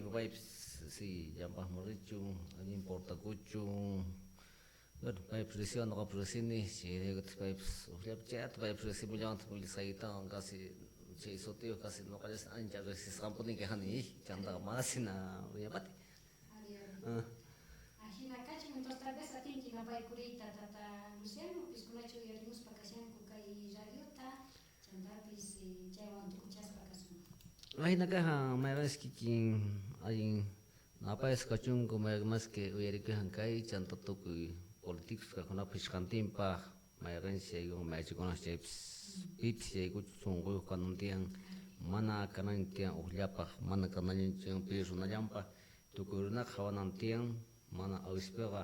Yuyayku paypis si llampajman richun, allin portakuchun. Bueno, paypis reciban, noqapis recibini, chayraykutaj paypis ujllapi chayata paypis recibullawantaj willasqaykitawan casi chay sutiyoj casi noqallas ancha recisqanpuni kajani, chantaqa mana sina ruñapati. Ajina kachun, entonces tal vez atinki napaykuriyta tata Luciano, piskunachu uyarimuspa kashanku kay radiota, chantapis chaywan tukuchaspa kasunku. Ajina kajan mayqenchus kikin allin napayasqa kachunku, mayqen que uyarikuyan kay chanta tukuy políticos kajkunapaj phishqantinpaj mayqenchus yaykun mayachikunas chaypis pipis yaykuchu sonqoyoj kanan tiyan, mana kanan tiyan ujllapaj, mana kanan tiyan pi runallanpaj, tukuy runaqa qhawanan tiyan, mana awispiqa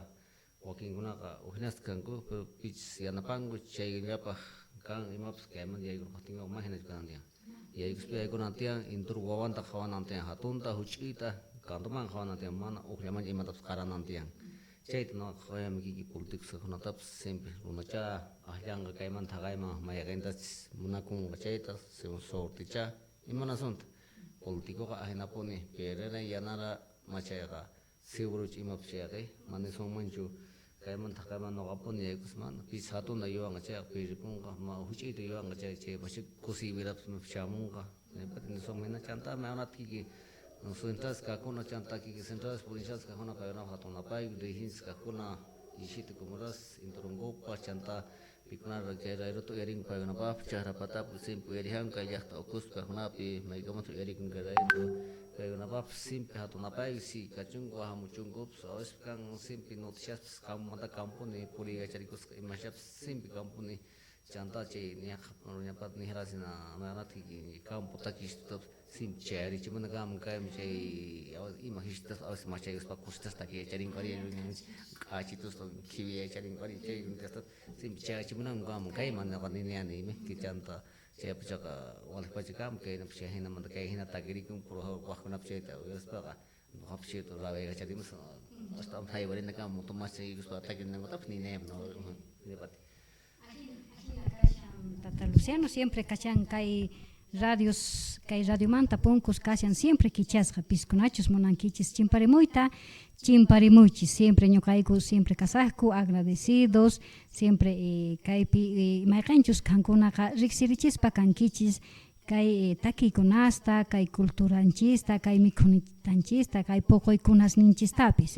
wakinkunaqa ujinasta kanku, pero pichis yanapanku chayllapaj kan imapis kaymanta yaykurqojtinkuqa mana jinachu kanan tiyan. Yaykuspa yaykunan tiyan, inturu wawanta qhawanan tiyan, jatunta, juch'uyta, kantuman qhawanan tiyan, mana ujllamanchu imatapis qaranan tiyan. Chayta noqa qhawayami kiki políticos kajkunatapis siempre runachá ajllanqa kaymanta jaqayman mayqentachis munakunqa chayta, según suertechá, imanasunta. Politicoqa ajinapuni, perera yanara machayqa segurochu imapis chayqa, mana nisunmanchu kaymanta jaqayman noqapuni yaykuspa mana, pis jatunta yuwanqa chayqa piripunqa, ma juch'uyta yuwanqa chay chaypacha kusiy vidapis imapis chamunqa, nisunman jina chantá mayqenata kiki centrales kajkuna chantá kiki centrales provinciales kajkuna paykunapaj jatun napayku dirigencias kajkuna Ishita Comoras, Inturungopa, chantá pikuna kay rayrota uyarinku paykunapajpis chajra patapi siempre uyarijanku kay llajta ukhuspi kajkunapi maykamanta uyarikun kay rayro kaykunapajpis siempre jatun napayku si kachunku jamuchunkupis a veces kan siempre noticiaspis qammanta kampuni puriykacharikusqa imashapis siempre kampuni chantá chay nijrasina mayqenataq campo takishtutapis siempre chayarichimuna kanman kayman chay ima jishtas a veces machaykuspa cositasta takiyacharinku ari k'achitusta khiwiyacharinku ari chay siempre chayachimunanku kanman kayman noqa nini imajki chanta chaypachaqa walejpacha kanman kaynapi chay jinamanta kay jina takirikun puro wajkunapi chayta uyarispaqa noqapis chayta rabiakacharimus astawan jaywarina kanman motomachaykuspa takirinankutapis ninayapaj nipati. Ajina kashan tata Luciano, siempre kashan kay radios, kay radiomanta punkus kashan siempre kichasqa, piskunachus munankichis chimparimuyta, chimparimuychis, siempre ñuqayku siempre kasaqku agradecidos, siempre kaypi mayqenchus qankunaqa riqsirichispa kankichis kay takiykunasta, kay culturanchista, kay mikhunitanchista, kay poqoykunasninchistapis,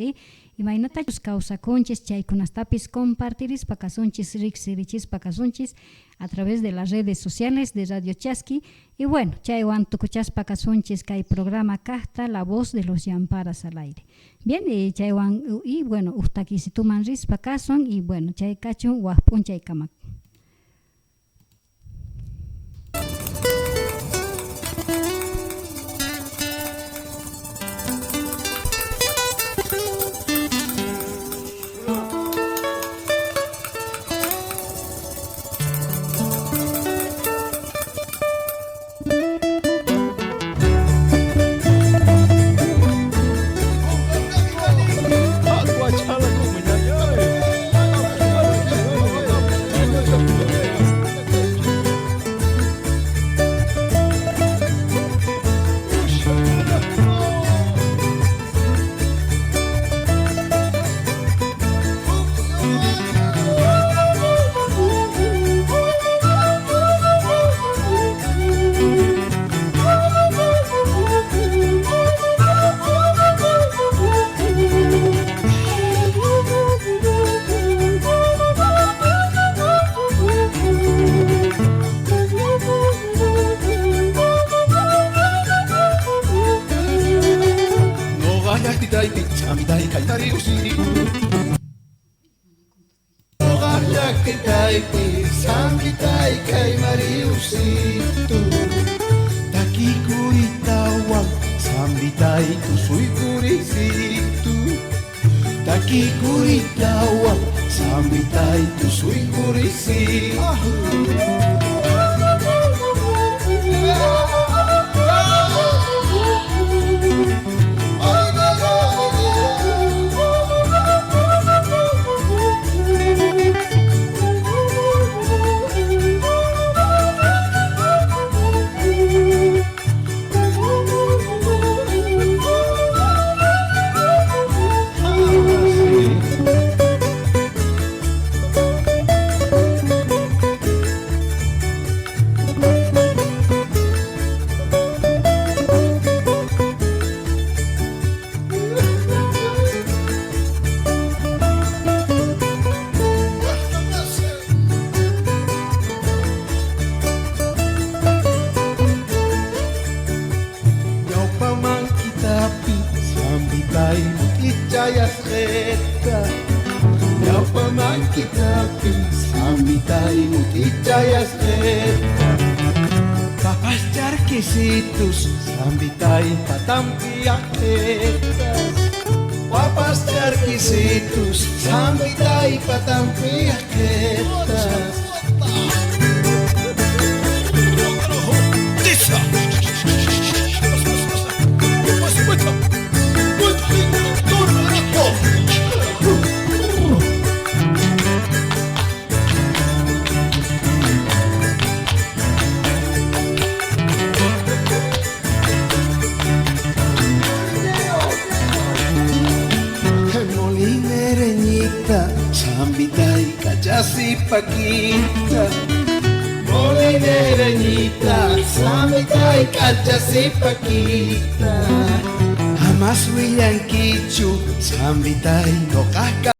imaynatachus kawsakunchis chaykunastapis compartirispa kasunchis, riqsirichispa kasunchis a través de las redes sociales de Radio Chaski. Y bueno, chaywan tukuchaspa kasunchis kay programa kajta La Voz de los Yamparas al aire. Bien, chaywan y bueno, uj takisituman rispa kasun y bueno, chay kachun waj p'unchaykama. Sambitay mut'ichayasqeta Ñawpa mankitapi Sambitay mut'ichayasqeta Papas charquisitos Sambitay patampi aqetas Papas charquisitos Sambitay patampi aqetas. Molinereñita, Sambitay kachasi paquita. Molinereñita, Sambitay kachasi paquita. Jamás willankichu, Sambitay noqaqa.